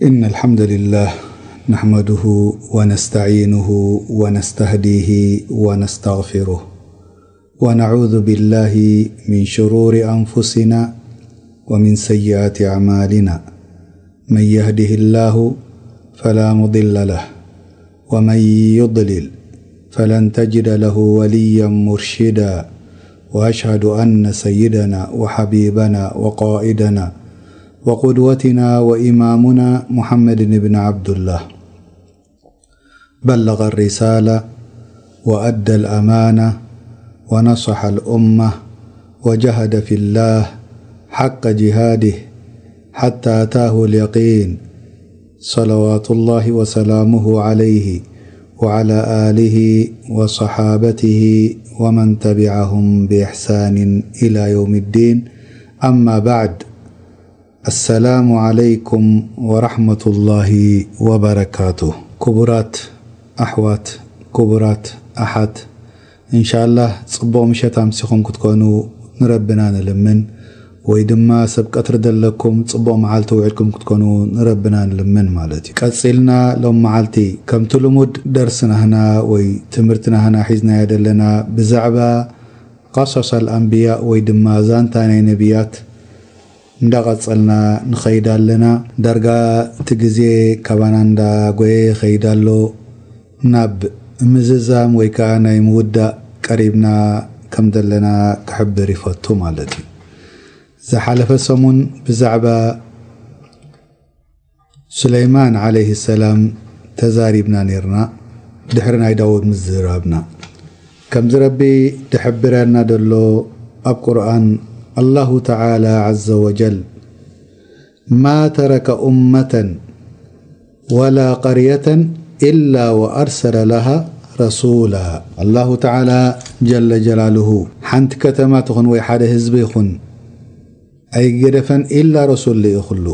إن الحمد لله نحمده ونستعينه ونستهديه ونستغفره، ونعوذ بالله من شرور أنفسنا ومن سيئات أعمالنا. من يهده الله فلا مضل له، ومن يضلل فلن تجد له وليا مرشدا. وأشهد أن سيدنا وحبيبنا وقائدنا وقدوتنا وإمامنا محمد بن عبد الله بلغ الرسالة وأدى الأمانة ونصح الأمة وجاهد في الله حق جهاده حتى أتاه اليقين، صلوات الله وسلامه عليه وعلى آله وصحابته ومن تبعهم بإحسان إلى يوم الدين. أما بعد، السلام عليكم ورحمة الله وبركاته. ክቡራት ኣሕዋት፣ ክቡራት ኣሓት፣ እንሻላህ ጽቡቕ ምሸት ኣምሲኹም ክትኮኑ ንረብና ንልምን፣ ወይ ድማ ሰብ ቀትሪ ዘለኩም ጽቡቕ መዓልቲ ውዒልኩም ክትኮኑ ንረብና ንልምን ማለት እዩ። ቀጺልና ሎም መዓልቲ ከምቲ ልሙድ ደርሲ ናህና ወይ ትምህርቲ ናህና ሒዝናዮ ዘለና ብዛዕባ ቀሶስ ኣልኣንብያ ወይ ድማ ዛንታ ናይ ነቢያት እንዳቐጸልና ንኸይድ ኣለና። ዳርጋ እቲ ግዜ ካባና እንዳጎየ ይኸይድ ኣሎ። ናብ ምዝዛም ወይ ከዓ ናይ ምውዳእ ቀሪብና ከም ዘለና ክሕብር ይፈቱ ማለት እዩ። ዝሓለፈ ሰሙን ብዛዕባ ሱለይማን ዓለይሂ ሰላም ተዛሪብና ኔርና፣ ድሕሪ ናይ ዳውድ ምዝራብና። ከምዚ ረቢ ዝሕብረና ዘሎ ኣብ ቁርኣን፣ ኣላሁ ተዓላ ዓዘ ወጀል፣ ማ ተረከ ኡመተን ወላ ቀርየተን ኢላ ወኣርሰለ ለሃ ረሱላ። ኣላሁ ተዓላ ጀለ ጀላልሁ ሓንቲ ከተማ ትኹን ወይ ሓደ ህዝቢ ይኹን ኣይገደፈን ኢላ ረሱል ልኢኹሉ።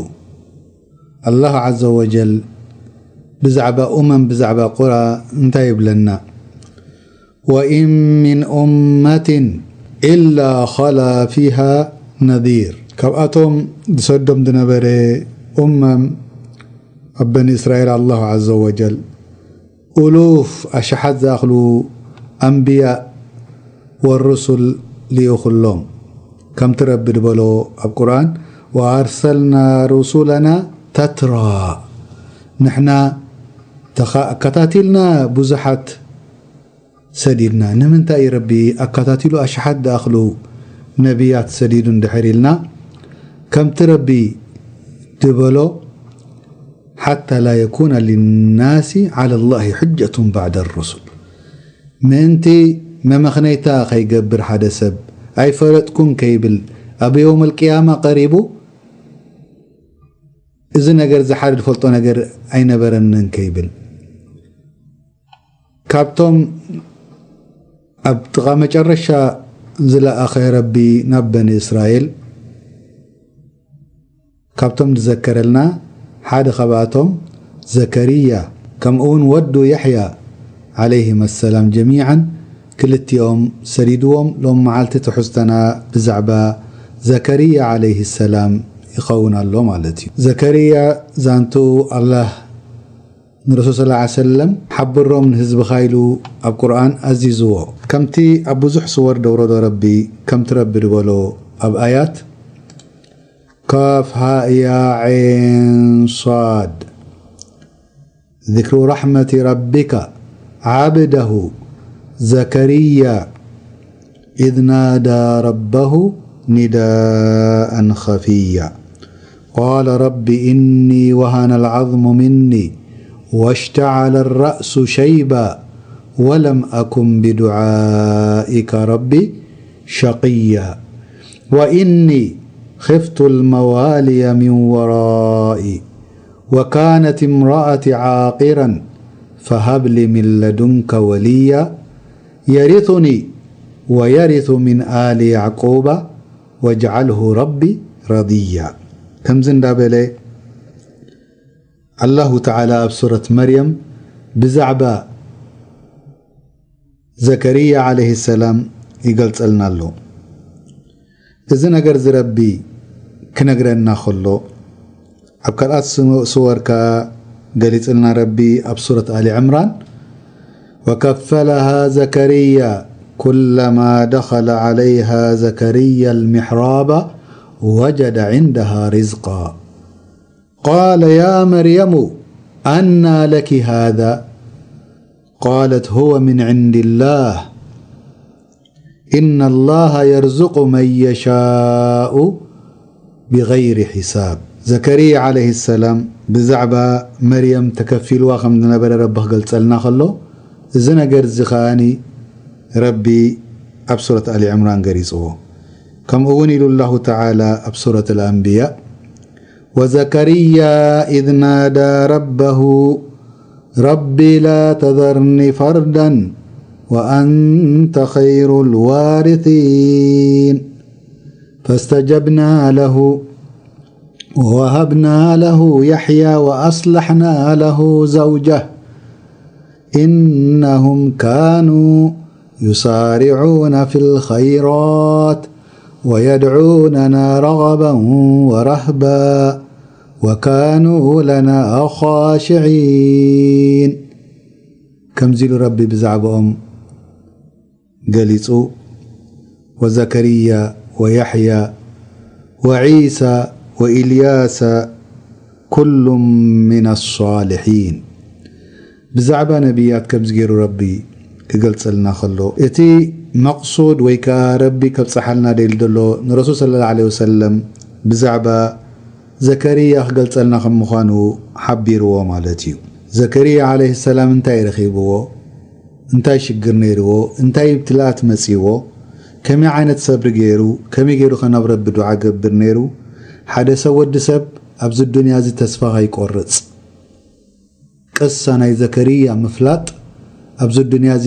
ኣላህ ዓዘ ወጀል ብዛዕባ ኡመም፣ ብዛዕባ ቁራ እንታይ ይብለና? ወኢን ሚን ኡመትን ኢላ ኸላ ፊሃ ነዚር። ካብኣቶም ዝሰዶም ዝነበረ ኡመም ኣብ በኒ እስራኤል ኣላሁ ዓዘ ወጀል ኡሉፍ ኣሽሓት ዝኣኽሉ ኣንብያእ ወሩሱል ልኢኹሎም። ከምቲ ረቢ ዝበሎ ኣብ ቁርኣን፣ ወኣርሰልና ሩሱለና ተትራ፣ ንሕና ተኻ-፣ ኣከታቲልና ብዙሓት ሰዲድና። ንምንታይ እዩ ረቢ ኣከታቲሉ ኣሽሓት ዝኣኽሉ ነቢያት ሰዲዱ እንድሕር ኢልና፣ ከምቲ ረቢ ዝበሎ፣ ሓታ ላ የኩነ ሊናሲ ዓላ ላሂ ሑጀቱን ባዕደ ሩሱል። ምእንቲ መመኽነይታ ከይገብር ሓደ ሰብ፣ ኣይፈለጥኩን ከይብል፣ ኣብ የውመል ቅያማ ቀሪቡ፣ እዚ ነገር እዚ ሓደ ዝፈልጦ ነገር ኣይነበረንን ከይብል፣ ካብቶም ኣብ ጥቓ መጨረሻ ዝለኣኸ ረቢ ናብ በኒ እስራኤል፣ ካብቶም ዝዘከረልና ሓደ ካብኣቶም ዘከርያ፣ ከምኡ እውን ወዱ ያሕያ ዓለይሂም ኣሰላም ጀሚዓን ክልቲኦም ሰዲድዎም። ሎም መዓልቲ ትሕዝቶና ብዛዕባ ዘከርያ ዓለይሂ ሰላም ይኸውን ኣሎ ማለት እዩ። ዘከርያ ዛንቱ ኣላህ ንረሱል ሰለላሁ ዐለይሂ ወሰለም ሓብሮም ንህዝብኻ ኢሉ ኣብ ቁርኣን ኣዚዝዎ። ከምቲ ኣብ ብዙሕ ስወር ደውረዶ ረቢ፣ ከምቲ ረቢ ዝበሎ ኣብ ኣያት ካፍ ሃ ያ ዔን ሷድ። ذكر رحمة ربك عبده زكريا إذ نادى ربه نداء خفيا. قال رب إني وهن العظم مني واشتعل الرأس شيبا ولم أكن بدعائك رب شقيا. وإني خفت الموالي من ورائي وكانت امرأتي عاقرا فهب لي من لدنك وليا يرثني ويرث من آل يعقوب واجعله رب رضيا. ከምዚ እንዳበለ ኣላሁ ተዓላ ኣብ ሱረት መርየም ብዛዕባ ዘከርያ ዓለይሂ ሰላም ይገልጸልና ኣሎ። እዚ ነገር እዚ ረቢ ክነግረና ከሎ፣ ኣብ ካልኣት ስወር ከኣ ገሊጽልና ረቢ ኣብ ሱረት ኣሊ ዕምራን፣ وكفلها زكريا كلما دخل عليها زكريا المحراب وجد عندها رزقا قال يا مريم أنى لك هذا قالت هو من عند الله إن الله يرزق من يشاء بغير حساب. ዘከርያ ዓለይሂ ሰላም ብዛዕባ መርየም ተከፊልዋ ከም ዝነበረ ረቢ ክገልጸልና ከሎ፣ እዚ ነገር እዚ ከኣኒ ረቢ ኣብ ሱረት ኣሊ ዕምራን ገሊጽዎ። ከምኡ እውን ኢሉ ኣላሁ ተዓላ ኣብ ሱረት ኣልኣንብያ፣ وزكريا إذ نادى ربه رب لا تذرني فردا وأنت خير الوارثين فاستجبنا له ووهبنا له يحيى وأصلحنا له زوجه إنهم كانوا يسارعون في الخيرات ويدعوننا رغبا ورهبا وكانوا لنا خاشعين. ከምዚ ኢሉ ረቢ ብዛዕባኦም ገሊጹ፣ وزكريا ويحيى وعيسى وإلياس كل من الصالحين. ብዛዕባ ነቢያት ከምዚ ገይሩ ረቢ ክገልጸልና ከሎ፣ እቲ መቕሱድ ወይ ከኣ ረቢ ከብጽሓልና ደይሉ ዘሎ ንረሱል ሰለላሁ ዐለይሂ ወሰለም ብዛዕባ ዘከርያ ክገልጸልና ከም ምዃኑ ሓቢርዎ ማለት እዩ። ዘከርያ ዓለይሂ ሰላም እንታይ ረኺብዎ? እንታይ ሽግር ነይርዎ? እንታይ ብትልኣት መጺዎ? ከመይ ዓይነት ሰብሪ ገይሩ? ከመይ ገይሩ ከ ናብ ረቢ ዱዓ ገብር ነይሩ? ሓደ ሰብ፣ ወዲ ሰብ ኣብዚ ዱንያ እዚ ተስፋ ከይቆርጽ፣ ቅሳ ናይ ዘከርያ ምፍላጥ ኣብዚ ዱንያ እዚ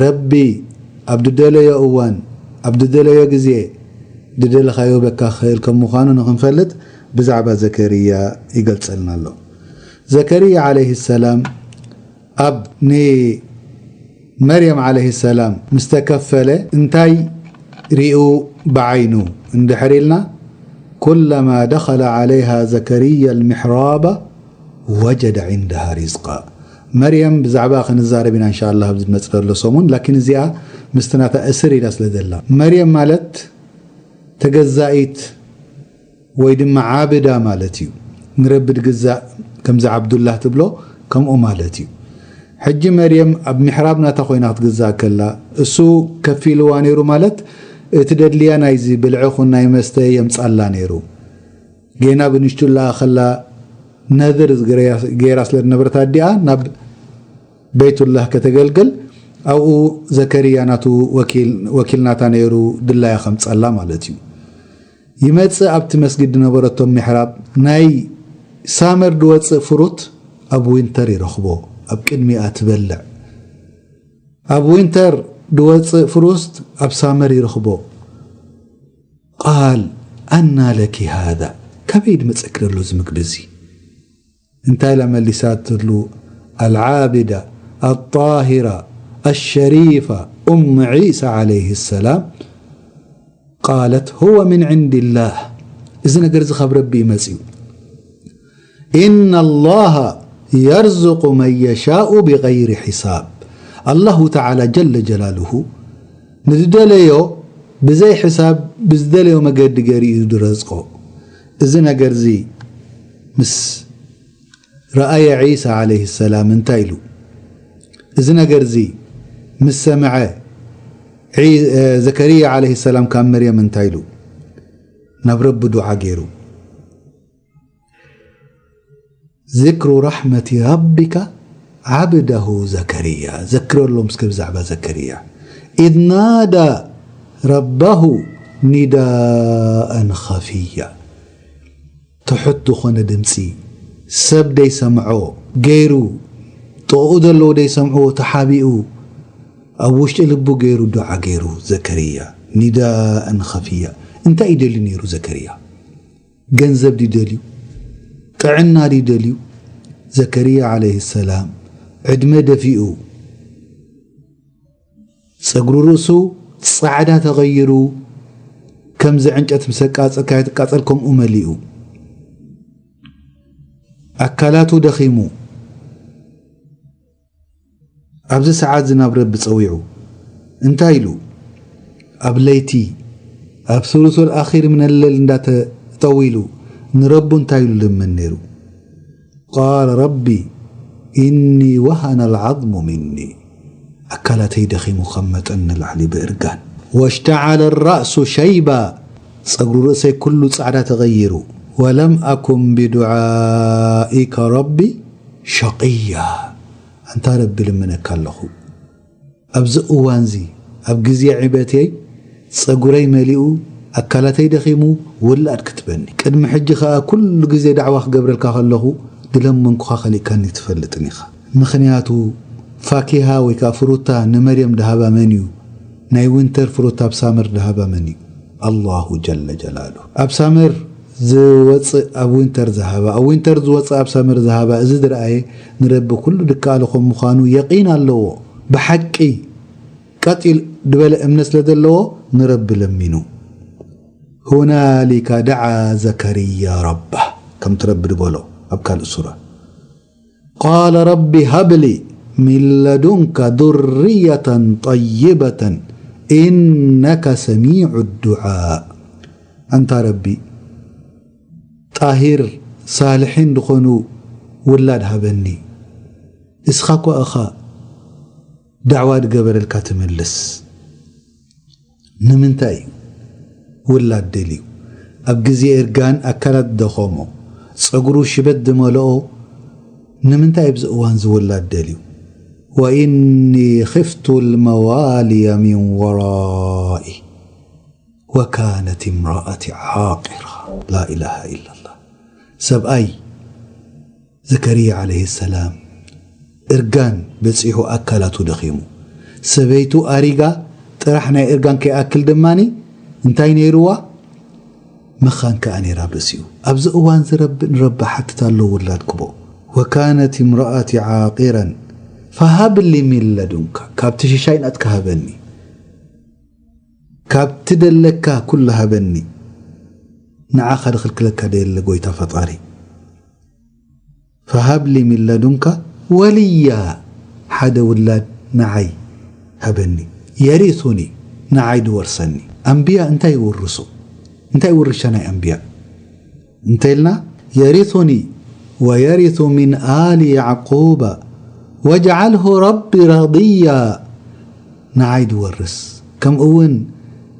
ረቢ ኣብ ዝደለዮ እዋን፣ ኣብ ዝደለዮ ግዜ፣ ዝደለኻዮ በካ ክኽእል ከም ምዃኑ ንኽንፈልጥ ብዛዕባ ዘከርያ ይገልጸልና ኣሎ። ዘከርያ ዓለይሂ ሰላም ኣብ ንመርየም ዓለይሂ ሰላም ምስ ተከፈለ እንታይ ሪኡ ብዓይኑ እንድሕር ኢልና፣ ኩለማ ደኸለ ዓለይሃ ዘከርያ ልምሕራባ ወጀደ ዒንደሃ ሪዝቃ። መርየም ብዛዕባ ክንዛረብ ኢና እንሻ ኣላህ ኣብዚ ዝመጽእ ዘሎ ሰሙን፣ ላኪን እዚኣ ምስቲ ናታ እስር ኢላ ስለ ዘላ። መርየም ማለት ተገዛኢት ወይ ድማ ዓብዳ ማለት እዩ። ንረቢ ድግዛእ ከምዚ ዓብዱላህ ትብሎ ከምኡ ማለት እዩ። ሕጂ መርየም ኣብ ምሕራብ ናታ ኮይና ክትግዛእ ከላ፣ እሱ ከፊልዋ ነይሩ ማለት እቲ ደድልያ ናይዚ ብልዒ ኹን ናይ መስተ የምጻላ ነይሩ። ጌና ብንሽቱላ ከላ ነድር ገይራ ስለ ዝነበረት ኣዲኣ ናብ በይቱላህ ከተገልግል ኣብኡ ዘከርያ ናቱ ወኪል፣ ወኪል ናታ ነይሩ ድላያ ከምጻላ ማለት እዩ። ይመጽእ ኣብቲ መስጊድ ዝነበረቶም ምሕራብ ናይ ሳመር ድወጽእ ፍሩት ኣብ ዊንተር ይረኽቦ፣ ኣብ ቅድሚኣ ትበልዕ። ኣብ ዊንተር ድወጽእ ፍሩት ኣብ ሳመር ይረኽቦ። ቃል ኣና ለኪ ሃዛ፣ ካበይ ድመጸኪ ዘሎ እዚ ምግቢ እዚ? እንታይ ኢላ መሊሳትሉ? ኣልዓብዳ ኣጣሂራ ኣሸሪፋ ኡም ዒሳ ዓለይሂ ሰላም ቃለት ሁወ ምን ዕንድላህ፣ እዚ ነገር እዚ ካብ ረቢ እዩ መጽዩ። ኢነ ላሃ የርዝቁ መን የሻኡ ብገይሪ ሒሳብ። ኣላሁ ተዓላ ጀለ ጀላልሁ ንዝደለዮ ብዘይ ሕሳብ ብዝደለዮ መገዲ ገይሩ እዩ ዝረዝቆ። እዚ ነገር እዚ ምስ ረኣየ ዒሳ ዓለይሂ ሰላም እንታይ ኢሉ? እዚ ነገር እዚ ምስ ሰምዐ ዒ-፣ እ፣ ዘከርያ ዓለይሂ ሰላም ካብ መርየም እንታይ ኢሉ? ናብ ረቢ ዱዓ ገይሩ። ዚክሩ ራሕመቲ ረቢካ ዓብደሁ ዘከርያ። ዘክረሎም እስከ ብዛዕባ ዘከርያ። ኢዝ ናዳ ረባሁ ኒዳአን ኸፍያ። ትሑት ዝኾነ ድምጺ፣ ሰብ ደይሰምዖ ገይሩ፣ ጥቕኡ ዘለዉ ደይሰምዕዎ ተሓቢኡ፣ ኣብ ውሽጢ ልቡ ገይሩ ዱዓ ገይሩ ዘከርያ፣ ኒዳእን ኸፍያ። እንታይ እዩ ደልዩ ነይሩ ዘከርያ? ገንዘብ ድዩ ደልዩ? ጥዕና ድዩ ደልዩ? ዘከርያ ዓለይሂ ሰላም ዕድመ ደፊኡ፣ ጸጉሪ ርእሱ ጻዕዳ ተቐይሩ፣ ከምዚ ዕንጨት ምስ ኣቃጸልካ ይትቃጸል፣ ከምኡ መሊኡ። ኣካላቱ ደኺሙ፣ ኣብዚ ሰዓት እዚ ናብ ረቢ ጸዊዑ እንታይ ኢሉ? ኣብ ለይቲ ኣብ ثلث الأخير من الليل እንዳተጠዊሉ ንረቡ እንታይ ኢሉ ልምን ነይሩ? قال رب إني وهن العظم مني، ኣካላተይ ደኺሙ ከም መጠን ንላዕሊ ብእርጋን። واشتعل الرأس شيبا، ጸጉሪ ርእሰይ ኩሉ ጻዕዳ ተቐይሩ። ولم أكن بدعائك رب شقيا، ኣንታ ረቢ ልምነካ ኣለኹ፣ ኣብዚ እዋንዚ ኣብ ግዜ ዕበትየይ ጸጉረይ መሊኡ፣ ኣካላተይ ደኺሙ፣ ውላድ ክትበኒ። ቅድሚ ሕጂ ኸኣ ኩሉ ግዜ ዳዕዋ ክገብረልካ ከለኹ ድለመንኩኻ ከሊእካኒ ትፈልጥን ኢኻ። ምኽንያቱ ፋኪሃ ወይ ከኣ ፍሩታ ንመርየም ድሃባ መን እዩ? ናይ ዊንተር ፍሩታ ኣብ ሳመር ድሃባ መን እዩ? ኣላሁ ጀለ ጀላሉ። ኣብ ሳመር ዝወፅእ ኣብ ዊንተር ዝሃባ፣ ኣብ ዊንተር ዝወፅእ ኣብ ሳመር ዝሃባ፣ እዚ ዝረኣየ ንረቢ ኩሉ ድከኣሎ ከም ምዃኑ የቂን ኣለዎ። ብሓቂ ቀጥ ኢል ዝበለ እምነት ስለ ዘለዎ ንረቢ ለሚኑ። هنالك دعا زكريا ربه، ከምቲ ረቢ ዝበሎ ኣብ ካልእ ሱራ። قال رب هب لي من لدنك ذرية طيبة إنك سميع الدعاء። ኣንታ ረቢ ጣሂር ሳልሒን ዝኾኑ ውላድ ሃበኒ። እስኻ እኳ ኢኻ ዳዕዋ ድገበረልካ ትምልስ። ንምንታይ እዩ ውላድ ደልዩ? ኣብ ግዜ እርጋን ኣካላት ደኸሞ፣ ጸጉሩ ሽበት ዝመልኦ፣ ንምንታይ ኣብዚ እዋን እዚ ውላድ ደልዩ? وإني خفت الموالي من ورائي وكانت امرأتي عاقرا. لا إله إلا الله። ሰብኣይ ዘከርያ ዓለይሂ ሰላም እርጋን በጺሑ ኣካላቱ ደኺሙ፣ ሰበይቱ ኣሪጋ ጥራሕ ናይ እርጋን ከይኣክል ድማኒ እንታይ ነይርዋ? መኻን ከኣ ነይራ ኣብ ርእሲኡ። ኣብዚ እዋን እዚ ረቢ ንረቢ ሓትት ኣሎ ውላድ ክቦ። وكانت امرأتي عاقرا فهب لي من لدنك، ካብቲ ሽሻይ ናትካ ሃበኒ፣ ካብቲ ደለካ ኩሉ ሃበኒ፣ ንዓኻ ድኽልክለካ ደየለ ጎይታ ፈጣሪ። فهب لي من لدنك وليا، ሓደ ውላድ ንዓይ ሃበኒ። يرثني، ንዓይ ድወርሰኒ። ኣንብያ እንታይ ይውርሱ? እንታይ ውርሻ ናይ ኣንብያ እንተልና፣ يرثني ويرث من آل يعقوب واجعله رب رضيا، ንዓይ ድወርስ፣ ከምኡ እውን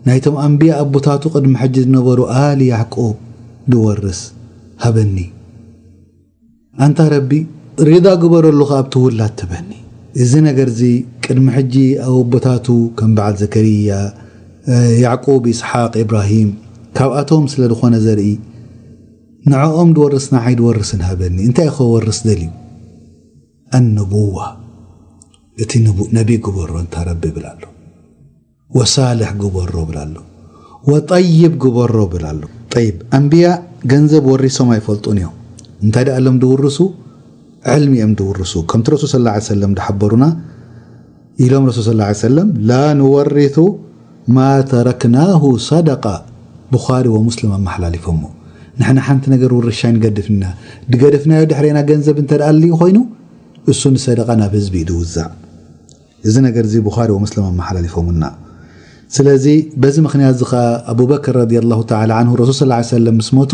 ናይቶም ኣንብያ ኣቦታቱ ቅድሚ ሕጂ ዝነበሩ ኣል ያዕቆብ ድወርስ ሃበኒ። ኣንታ ረቢ፣ ሪዳ ግበረሉ ከኣ ኣብቲ ውላድ ትበኒ። እዚ ነገር እዚ ቅድሚ ሕጂ ኣብ ኣቦታቱ ከም በዓል ዘከርያ፣ ያዕቆብ፣ ይስሓቅ፣ ኢብራሂም፣ ካብኣቶም ስለ ዝኾነ ዘርኢ፣ ንዕኦም ድወርስ ንዓይ ድወርስን ሃበኒ። እንታይ እዩ ከወርስ ደልዩ? ኣንቡዋ፣ እቲ ንቡ-፣ ነቢ ግበሮ እንታ ረቢ ይብል ኣሎ። ወሳልሕ ግበሮ ይብል ኣሎ። ወጠይብ ግበሮ ይብል ኣሎ። ጠይብ፣ ኣንብያ ገንዘብ ወሪሶም ኣይፈልጡን እዮም። እንታይ ደኣ ሎም ድውርሱ? ዕልሚ እዮም ድውርሱ። ከምቲ ረሱል ሰለላሁ ዐለይሂ ወሰለም ድሓበሩና፣ ኢሎም ረሱል ሰለላሁ ዐለይሂ ወሰለም፣ "ላ ንወሪሱ ማ ተረክናሁ ሰደቃ"፣ ቡኻሪ ወሙስሊም ኣመሓላሊፎሞ። ንሕና ሓንቲ ነገር ውርሻ ኣይንገድፍን ኢና። ድገደፍናዮ ድሕሬና ገንዘብ እንተ ደኣ ኣልዩ ኮይኑ፣ እሱ ንሰደቃ ናብ ህዝቢ እዩ ድውዛዕ። እዚ ነገር እዚ ቡኻሪ ወሙስሊም ኣመሓላሊፎምና። ስለዚ በዚ ምኽንያት እዚ ኸኣ ኣቡበክር ረዲየላሁ ተዓላ ዓንሁ ረሱል ሰለላሁ ዐለይሂ ወሰለም ምስ ሞቱ፣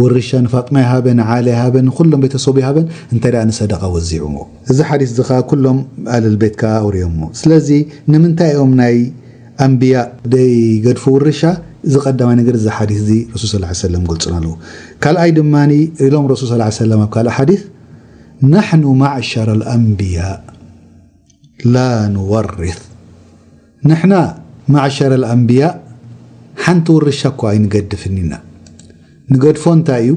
ውርሻ ንፋጥማ ይሃበ፣ ንዓሊ ይሃበ፣ ንኹሎም ቤተሰቡ ይሃበን፣ እንታይ ደኣ ንሰደቃ ወዚዑሞ። እዚ ሓዲስ እዚ ኸኣ ኩሎም ኣህለል ቤት ከኣ ኣውሪዮሞ። ስለዚ ንምንታይ እዮም ናይ ኣንብያ ደይገድፉ ውርሻ? እዚ ቀዳማይ ነገር እዚ ሓዲስ እዚ ረሱል ሰለላሁ ዐለይሂ ወሰለም ገልጹና ኣለዉ። ካልኣይ ድማኒ ኢሎም ረሱል ሰለላሁ ዐለይሂ ወሰለም ኣብ ካልእ ሓዲስ፣ "ናሕኑ ማዕሸረል ኣንብያ ላ ንወርስ"፣ ንሕና ማዕሸረል ኣንብያ ሓንቲ ውርሻ እኳ ኣይንገድፍን ኢና። ንገድፎ እንታይ እዩ?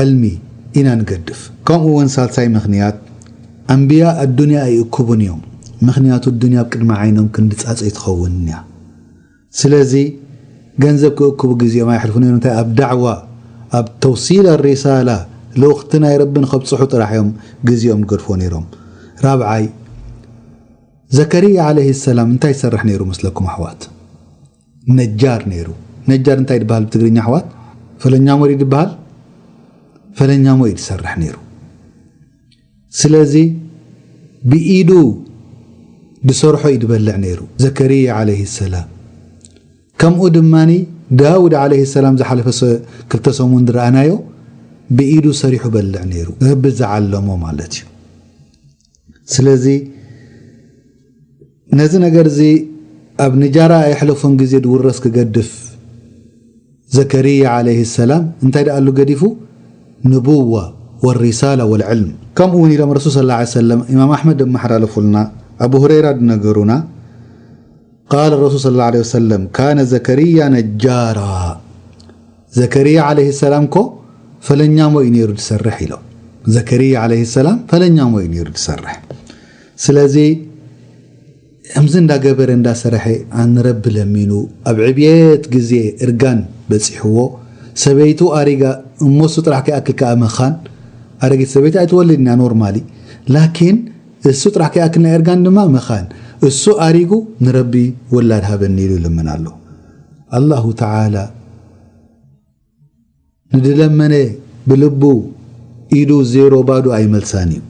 ዕልሚ ኢና ንገድፍ። ከምኡ እውን ሳልሳይ ምኽንያት፣ ኣንብያ ኣዱንያ ኣይእክቡን እዮም። ምኽንያቱ ኣዱንያ ኣብ ቅድሚ ዓይኖም ክንዲ ጻጸ ኣይትኸውን እያ። ስለዚ ገንዘብ ክእክቡ ግዜኦም ኣይሕልፉ ነይሮም። እንታይ? ኣብ ዳዕዋ፣ ኣብ ተውሲል ሪሳላ፣ ልኡኽቲ ናይ ረቢ ንኸብጽሑ ጥራሕ እዮም ግዜኦም ዝገድፎ ነይሮም። ራብዓይ፣ ዘከርያ ዓለይሂ ሰላም እንታይ ይሰርሕ ነይሩ መስለኩም ኣሕዋት? ነጃር ነይሩ። ነጃር እንታይ ይበሃል ብትግርኛ ኣሕዋት? ፈለኛ ሞሪድ ይበሃል? ፈለኛሞ እዩ ዝሰርሕ ነይሩ። ስለዚ ብኢዱ ዝሰርሖ እዩ ዝበልዕ ነይሩ ዘከርያ ዓለይሂ ሰላም። ከምኡ ድማ ዳውድ ዓለይሂ ሰላም ዝሓለፈ ሰ- ክልተ ሰሙን ዝረኣናዮ ብኢዱ ሰሪሑ በልዕ ነይሩ፣ ረቢ ዝዓለሞ ማለት እዩ። ስለዚ ነዚ ነገር እዚ ኣብ ንጃራ ኣየሕለፎን ግዜ ዝውረስ ክገድፍ ዘከርያ ዓለይሂ ሰላም እንታይ ደኣሉ ገዲፉ? ንቡዋ ወሪሳላ ወልዕልም። ከምኡ እውን ኢሎም ረሱል ሰለላሁ ዐለይሂ ወሰለም፣ ኢማም ኣሕመድ ዘመሓላለፉልና፣ ኣቡ ሁረይራ ዝነገሩና፣ ቃለ ረሱል ሰለላሁ ዐለይሂ ወሰለም፣ ካነ ዘከርያ ነጃራ። ዘከርያ ዓለይሂ ሰላም ኮ ፈለኛሞ እዩ ነይሩ ዝሰርሕ ኢሎም። ዘከርያ ዓለይሂ ሰላም ፈለኛሞ እዩ ነይሩ ዝሰርሕ። ስለዚ ከምዚ እንዳገበረ እንዳሰረሐ ኣንረቢ ለሚኑ ኣብ ዕብየት ግዜ እርጋን በፂሕዎ ሰበይቱ ኣሪጋ እሞ እሱ ጥራሕ ከይኣክል ከኣ መኻን ኣረጊት ሰበይቲ ኣይትወልድ ኢና ኖርማሊ ላኪን እሱ ጥራሕ ከይኣክል ናይ እርጋን ድማ መኻን እሱ ኣሪጉ ንረቢ ወላድ ሃበኒ ኢሉ ይልምን ኣሎ ኣላሁ ተዓላ ንድለመነ ብልቡ ኢዱ ዜሮ ባዶ ኣይመልሳን እዩ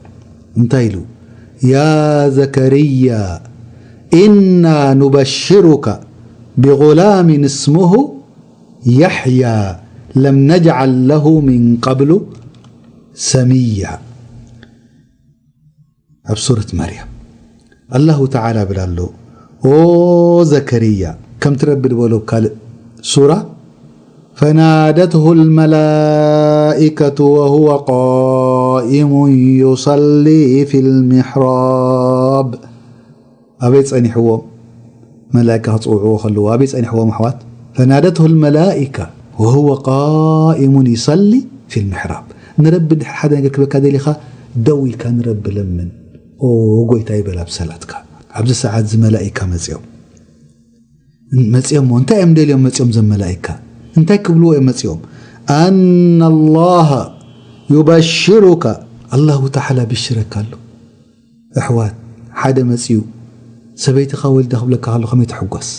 እንታይ ኢሉ ያ ዘከርያ إنا نبشرك بغلام اسمه يحيى لم نجعل له من قبل سميا ኣብ ሱረት መርያም ኣላሁ ተዓላ ብላ ኣሎ ኦ ዘከርያ ከምቲ ረቢ ዝበሎ ካልእ ሱራ فنادته الملائكة وهو قائم يصلي في المحراب ኣበይ ጸኒሕዎም መላእካ ክጽውዕዎ ከለዉ ኣበይ ጸኒሕዎም ኣሕዋት فنادته الملائكة وهو قائم يصلي في المحراب ንረቢ ሓደ ነገር ክበካ ደሊኻ ደው ኢልካ ንረቢ ለምን ኦ ጎይታ ይበል ኣብ ሰላትካ ኣብዚ ሰዓት እዚ መላእካ መጽኦም መጽኦም እንታይ እዮም ደልዮም መጽኦም ዘመላእካ እንታይ ክብልዎ እዮም መጽኦም أن الله يبشرك ኣላሁ ተዓላ ብሽረካ ኣሎ ኣሕዋት ሓደ መጽኡ ሰበይትኻ ወልዳ ክብለካ ከሎ ከመይ ትሕጎስ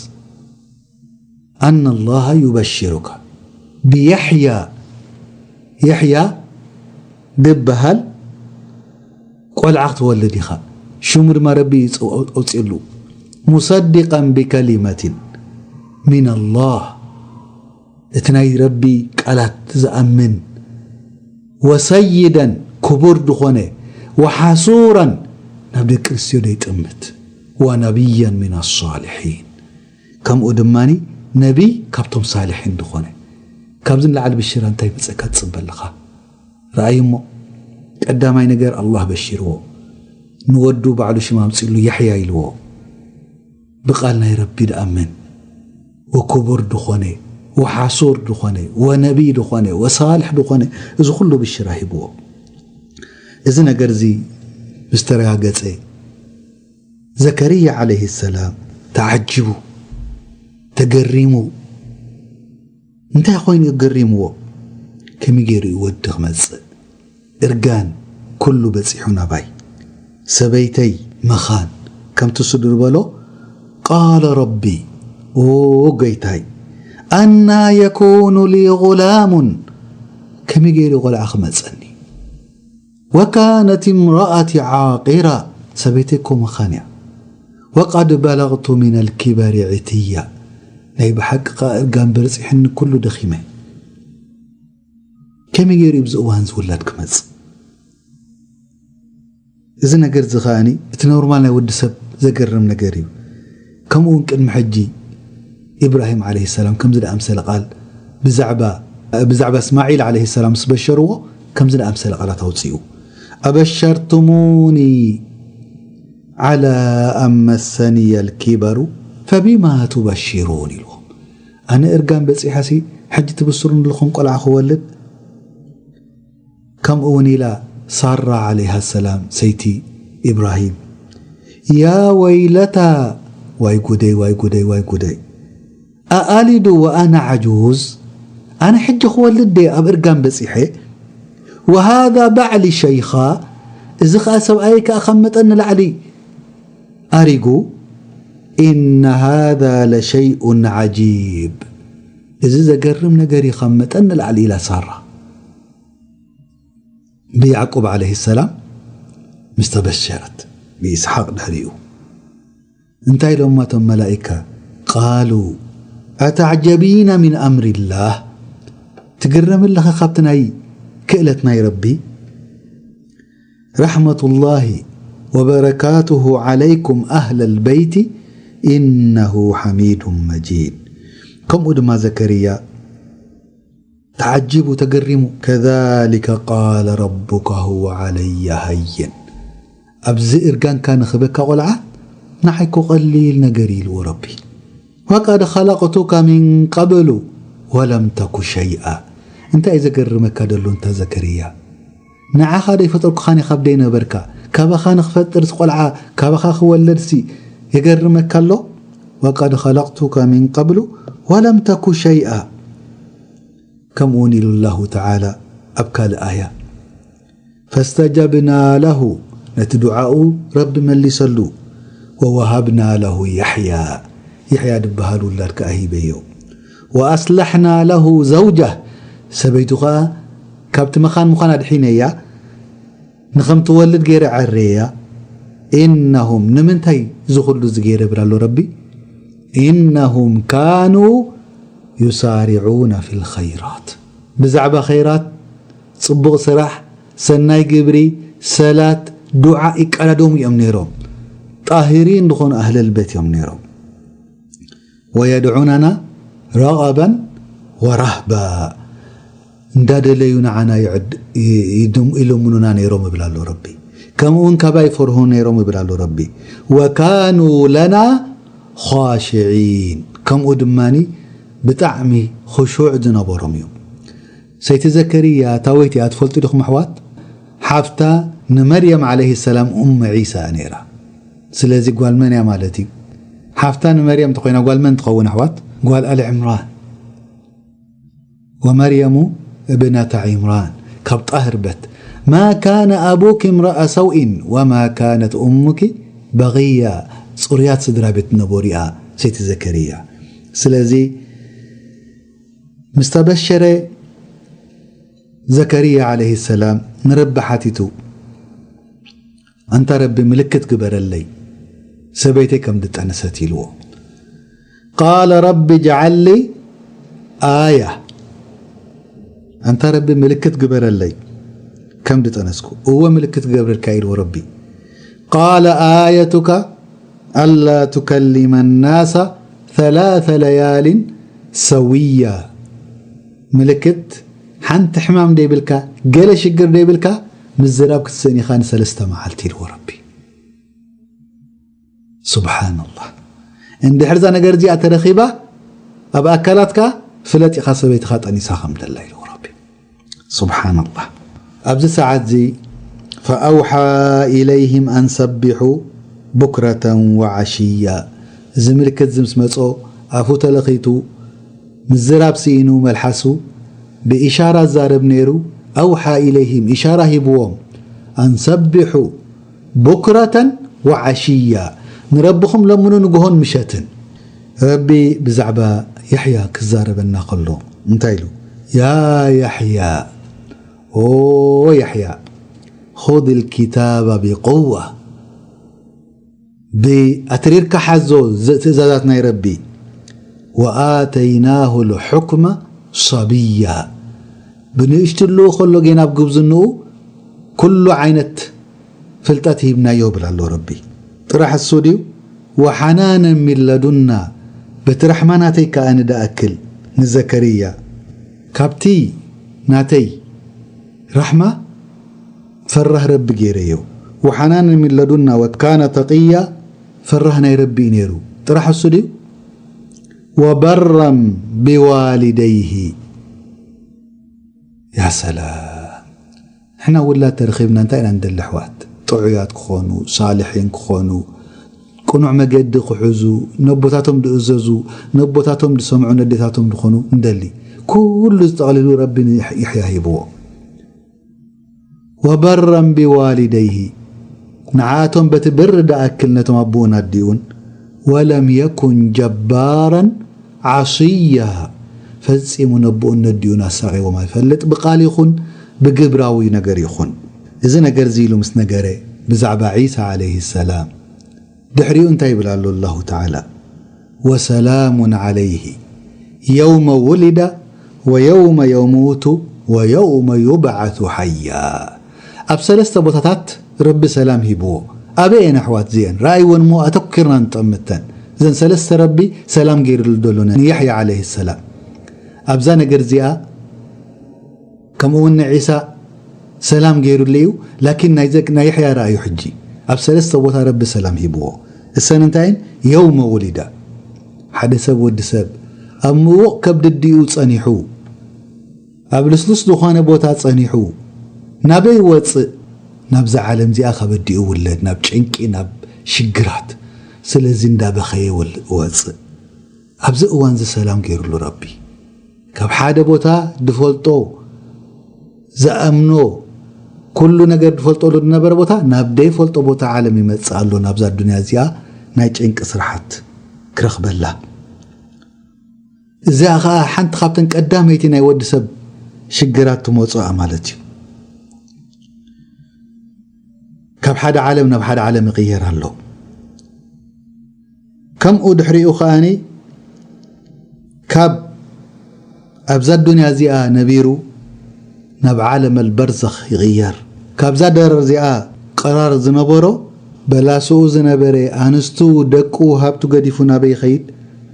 أن الله يبشرك ብያሕያ ያሕያ ድበሃል ቆልዓ ክትወልድ ኢኻ ሽሙ ድማ ረቢ ኣውፅሉ مصدقا بكلمة من الله እቲ ናይ ረቢ ቃላት ዝኣምን وسيدا ክቡር ዝኾነ وحصورا ናብ ደቂ ኣንስትዮ ዘይጥምት ونبيا من الصالحين ከምኡ ድማ ነቢይ ካብቶም ሳልሒን ዝኾነ ካብዚ ንላዕሊ ብሽራ እንታይ መፀካ ትፅበ ኣለኻ ረኣይ እሞ ቀዳማይ ነገር ኣላህ በሽርዎ ንወዱ ባዕሉ ሽም ኣምፅሉ ያሕያ ኢልዎ ብቃል ናይ ረቢ ድኣምን ወክቡር ድኾነ ወሓሱር ድኾነ ወነቢይ ድኾነ ወሳልሕ ድኾነ እዚ ኩሉ ብሽራ ሂብዎ እዚ ነገር እዚ ምስ ተረጋገፀ ዘከርያ ዓለይሂ ሰላም ተዓጅቡ ተገሪሙ እንታይ ኮይኑ ገሪምዎ ከመይ ገይሩ እዩ ወዲ ክመፅእ እርጋን ኩሉ በፂሑ ናባይ ሰበይተይ መኻን ከምቲ ስድር በሎ ቃለ ረቢ ኦ ጎይታይ ኣና የኩኑ ሊ ጉላሙን ከመይ ገይሩ ቆልዓ ክመፀኒ ወካነት እምረኣቲ ዓቂራ ሰበይተይ እኮ መኻን እያ ወቀድ በለግቱ ሚን ኣልኪበሪ ዕትያ ናይ ብሓቂ ከኣ እርጋን በርፂሕኒ ኩሉ ደኺመ ከመይ ገይሩ እዩ ብዚ እዋን ዝውላድ ክመፅእ እዚ ነገር እዚ ከኣኒ እቲ ኖርማል ናይ ወዲ ሰብ ዘገርም ነገር እዩ ከምኡ እውን ቅድሚ ሕጂ ኢብራሂም ዓለይሂ ሰላም ከምዚ ደኣምሰለ ቃል ብዛዕባ ብዛዕባ እስማዒል ዓለይሂ ሰላም ምስ በሸርዎ ከምዚ ደኣምሰለ ቃላት ኣውፅኡ ኣበሸርቱሙኒ ዓላ ኣን መሰኒየ ልኪበሩ ፈቢማ ቱበሽሩን ኢልዎም ኣነ እርጋን በፂሓሲ ሕጂ ትብስሩን ኣለኹም ቆልዓ ክወልድ ከምኡ እውን ኢላ ሳራ ዓለይሃ ሰላም ሰይቲ ኢብራሂም ያ ወይለታ ዋይ ጉደይ ዋይ ጉደይ ዋይ ጉደይ ኣኣሊዱ ወኣና ዓጁዝ ኣነ ሕጂ ክወልድ ደ ኣብ እርጋን በፂሐ ወሃذا ባዕሊ ሸይኻ እዚ ኸዓ ሰብኣይ ከኣ ካብ መጠን ንላዕሊ ኣሪጉ إن هذا لشيء عجيب እዚ ዘገርም ነገር እዩ ካብ መጠን ንላዕሊ ኢላ ሳራ ብያዕቁብ ዓለይሂ ሰላም ምስ ተበሸረት ብኢስሓቅ ድሕሪኡ እንታይ ኢሎማ እቶም መላኢካ? ቃሉ ኣተዕጀቢና ሚን ኣምሪላህ፣ ትግረሚ ኣለኺ ካብቲ ናይ ክእለት ናይ ረቢ? ረሕመቱላሂ ወበረካቱሁ ዓለይኩም ኣህለል በይቲ ኢነሁ ሓሚዱን መጂድ። ከምኡ ድማ ዘከርያ ተዓጂቡ ተገሪሙ። ከዛሊከ ቃለ ረቡከ ሁወ ዓለየ ሃይን። ኣብዚ እርጋንካ ንኽበካ ቆልዓ ንዓይ እኮ ቀሊል ነገር ኢልዎ ረቢ። ወቀድ ኸለቅቱከ ሚን ቀብሉ ወለም ተኩ ሸይኣ። እንታይ እዩ ዘገርመካ ደሎ እንታ ዘከርያ? ንዓኻ ደይፈጠርኩኻን ኢኻ ኣብ ደይነበርካ። ካባኻ ንኽፈጥር ቆልዓ ካባኻ ክወለድሲ የገርመካ ኣሎ? ወቀድ ኸለቅቱከ ሚን ቀብሉ ወለም ተኩ ሸይኣ። ከምኡውን ኢሉ ኣላሁ ተዓላ ኣብ ካልእ ኣያ፣ ፈስተጀብና ለሁ፣ ነቲ ዱዓኡ ረቢ መሊሰሉ፣ ወወሃብና ለሁ ያሕያ፣ ያሕያ ድበሃል ውላድ ከኣ ሂበዮ፣ ወኣስለሕና ለሁ ዘውጃህ፣ ሰበይቱ ኸኣ ካብቲ መኻን ምዃን ኣድሒነያ፣ ንኸም ትወልድ ገይረ ዓረያ። ኢነሁም፣ ንምንታይ እዚ ኩሉ እዚ ገይረ ይብል ኣሎ ረቢ? ኢነሁም ካኑ ዩሳሪዑነ ፊል ኸይራት፣ ብዛዕባ ኸይራት፣ ጽቡቕ ስራሕ፣ ሰናይ ግብሪ፣ ሰላት፣ ዱዓ ይቀዳደሙ እዮም ነይሮም። ጣሂሪን ዝኾኑ ኣህለል ቤት እዮም ነይሮም። ወየድዑነና ረቐበን ወራህባ፣ እንዳደለዩ ንዓና ይዕድ-፣ ይ-፣ ይድም-፣ ይልምኑና ነይሮም ይብል ኣሎ ረቢ። ከምኡውን ካባይ ይፈርሁ ነይሮም ይብል ኣሎ ረቢ። ወካኑ ለና ኻሽዒን፣ ከምኡ ድማኒ ብጣዕሚ ኹሹዕ ዝነበሮም እዮም። ሰይቲ ዘከርያ ታወይቲ እያ ትፈልጡ ዲኹም ኣሕዋት? ሓፍታ ንመርየም ዓለይሂ ሰላም ኡም ዒሳ እያ ነይራ። ስለዚ ጓል መን እያ ማለት እዩ? ሓፍታ ንመርየም እንተኾይና ጓል መን ትኸውን ኣሕዋት? ጓል ኣሊ ዕምራን። ወመርየሙ እብነተ ዒምራን፣ ካብ ጣህር በት። ማ ካነ ኣቡኪ እምረአ ሰውኢን ወማ ካነት ኡሙኪ በግያ። ጽሩያት ስድራ ቤት ነበሩ እያ ሰይቲ ዘከርያ። ስለዚ ምስ ተበሸረ ዘከርያ ዓለይሂ ሰላም ንረቢ ሓቲቱ፣ ኣንታ ረቢ ምልክት ግበረለይ ሰበይተይ ከም ድጠነሰት ኢልዎ። ቃለ ረቢ ጅዓል ሊ ኣያ፣ ኣንታ ረቢ ምልክት ግበረለይ ከም ድጠነስኩ። እወ ምልክት ክገብረልካ ኢልዎ ረቢ። ቃለ ኣየቱካ ኣላ ቱከሊመ ናሳ ثلاث ለያሊን ሰውያ። ምልክት ሓንቲ ሕማም ደይብልካ፣ ገለ ሽግር ደይብልካ፣ ምዝራብ ክትስእን ኢኻ ንሰለስተ መዓልቲ ኢልዎ ረቢ። ሱብሓነላህ። እንድሕር እዛ ነገር እዚኣ ተረኺባ ኣብ ኣካላትካ፣ ፍለጥ ኢኻ ሰበይትኻ ጠኒሳ ከም ደላ ኢልዎ ረቢ። ሱብሓነላህ። ኣብዚ ሰዓት እዚ ፈኣውሓ ኢለይህም ኣን ሰቢሑ ቡክረተን ወዓሽያ። እዚ ምልክት እዚ ምስ መጾ ኣፉ ተለኺቱ ምዝራብ ስኢኑ መልሓሱ ብኢሻራ ዛረብ ነይሩ። ኣውሓ ኢለይህም ኢሻራ ሂብዎም ኣን ሰቢሑ ቡክረተን ወዓሽያ፣ ንረብኹም ለምኑ ንግሆን ምሸትን። ረቢ ብዛዕባ ያሕያ ክዛረበና ከሎ እንታይ ኢሉ? ያ ያሕያ፣ ኦ ያሕያ፣ ኹዝ ልኪታባ ቢቁዋ፣ ብኣትሪርካ ሓዞ ዘ-፣ ትእዛዛት ናይ ረቢ። ወኣተይናሁ ልሑክመ ሰብያ፣ ብንእሽትሉ ከሎ ጌና ኣብ ጉብዝንኡ ኩሉ ዓይነት ፍልጠት ሂብናዮ ይብል ኣሎ ረቢ። ጥራሕ እሱ ድዩ? ወሓናነ ሚን ለዱና፣ በቲ ራሕማ ናተይ ከኣ ንደኣክል ንዘከርያ ካብቲ ናተይ ራሕማ ፈራህ ረቢ ገይረዮ። ወሓናነ ሚን ለዱና ወካነ ተቅያ፣ ፈራህ ናይ ረቢ እዩ ነይሩ። ጥራሕ እሱ ድዩ? ወበራን ቢዋሊደይሂ። ያ ሰላም። ንሕና ውላድ ተረኺብና እንታይ ኢና ንደሊ ኣሕዋት? ጥዑያት ክኾኑ፣ ሳልሒን ክኾኑ፣ ቅኑዕ መገዲ ክሕዙ፣ ነቦታቶም ድእዘዙ፣ ነቦታቶም ድሰምዑ፣ ነዴታቶም ድኾኑ እንደሊ። ኩሉ ዝጠቕልሉ ረቢ ንያሕያ ሂብዎ። ወበራን ቢዋሊደይሂ፣ ንዓቶም በቲ ብሪ ደኣክል ነቶም ኣቦኡን ኣዲኡን። ወለም የኩን ጀባራን ዓስያ፣ ፈጺሙ ነቦኡን ነዲኡን ኣሳቒዎም ኣይፈልጥ፣ ብቃል ይኹን ብግብራዊ ነገር ይኹን። እዚ ነገር እዚ ኢሉ ምስ ነገረ ብዛዕባ ዒሳ ዓለይሂ ሰላም፣ ድሕሪኡ እንታይ ይብል ኣሎ ኣላሁ ተዓላ? ወሰላሙን ዓለይሂ የውመ ውሊደ ወየውመ የሙቱ ወየውመ ዩብዓቱ ሓያ። ኣብ ሰለስተ ቦታታት ረቢ ሰላም ሂብዎ። ኣበየን ኣሕዋት እዚአን? ረኣይወን እሞ ኣተኲርና ንጠምተን። እዘን ሰለስተ ረቢ ሰላም ገይሩሉ ዘሎ ንያሕያ ዓለይሂ ሰላም። ኣብዛ ነገር እዚኣ ከምኡ እውን ንዒሳ ሰላም ገይሩሉ እዩ። ላኪን ናይ ዘ-፣ ናይ የሕያ ረኣዩ ሕጂ ኣብ ሰለስተ ቦታ ረቢ ሰላም ሂብዎ። እሰን እንታይን? የውመ ውሊዳ፣ ሓደ ሰብ ወዲ ሰብ ኣብ ምዉቕ ከብዲ ኣዲኡ ጸኒሑ፣ ኣብ ልስሉስ ዝኾነ ቦታ ጸኒሑ፣ ናበይ ወጽእ? ናብዛ ዓለም እዚኣ ካብ ኣዲኡ ውለድ፣ ናብ ጭንቂ፣ ናብ ሽግራት። ስለዚ እንዳበኸየ ወል-፣ ወጽእ። ኣብዚ እዋን እዚ ሰላም ገይሩሉ ረቢ። ካብ ሓደ ቦታ ዝፈልጦ፣ ዝኣምኖ፣ ኩሉ ነገር ዝፈልጠሉ ዝነበረ ቦታ ናብ ዘይፈልጦ ቦታ ዓለም ይመጽእ ኣሎ። ናብዛ ዱንያ እዚኣ ናይ ጭንቂ ስራሓት ክረኽበላ። እዚኣ ኸኣ ሓንቲ ካብተን ቀዳመይቲ ናይ ወዲ ሰብ ሽግራት ትመጽኣ ማለት እዩ። ካብ ሓደ ዓለም ናብ ሓደ ዓለም ይቕየር ኣሎ። ከምኡ ድሕሪኡ ኸኣኒ ካብ ኣብዛ ዱንያ እዚኣ ነቢሩ ናብ ዓለም ኣልበርዘኽ ይቕየር። ካብዛ ደረር እዚኣ ቀራር ዝነበሮ በላስኡ ዝነበረ ኣንስቱ፣ ደቁ፣ ሃብቱ ገዲፉ ናበይ ይኸይድ?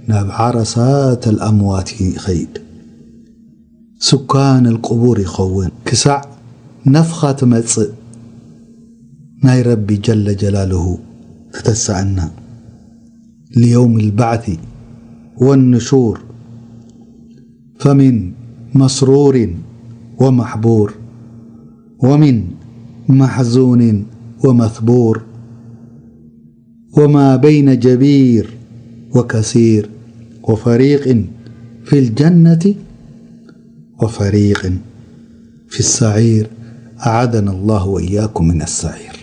ናብ ዓረሳት ኣልኣምዋት ይኸይድ። ስካን ኣልቁቡር ይኸውን ክሳዕ ነፍኻ ትመጽእ ናይ ረቢ ጀለ ጀላልሁ ትተስኣና። ليوم البعث والنشور فمن مسرور ومحبور ومن محزون ومثبور وما بين جبير وكسير وفريق في الجنة وفريق في السعير أعاذنا الله وإياكم من السعير.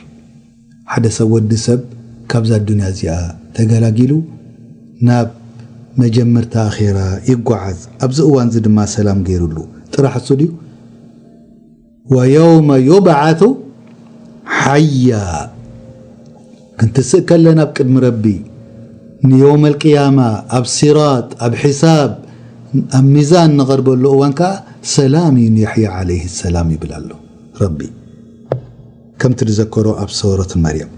ሓደ ሰብ ወዲ ሰብ ካብዛ ዱንያ እዚኣ ተገላጊሉ ናብ መጀመርታ ኣኼራ ይጓዓዝ። ኣብዚ እዋን እዚ ድማ ሰላም ገይሩሉ ጥራሕ እሱ ድዩ? ወየውመ ዩብዓቱ ሓያ፣ ክንትስእ ከለና ኣብ ቅድሚ ረቢ ንየውመል ቅያማ ኣብ ሲራጥ፣ ኣብ ሒሳብ፣ ኣብ ሚዛን ንቐርበሉ እዋን ከኣ ሰላም እዩ ንየሕያ ዓለይሂ ሰላም ይብል ኣሎ ረቢ። ከምቲ ዝዘከሮ ኣብ ሱረት መርየም።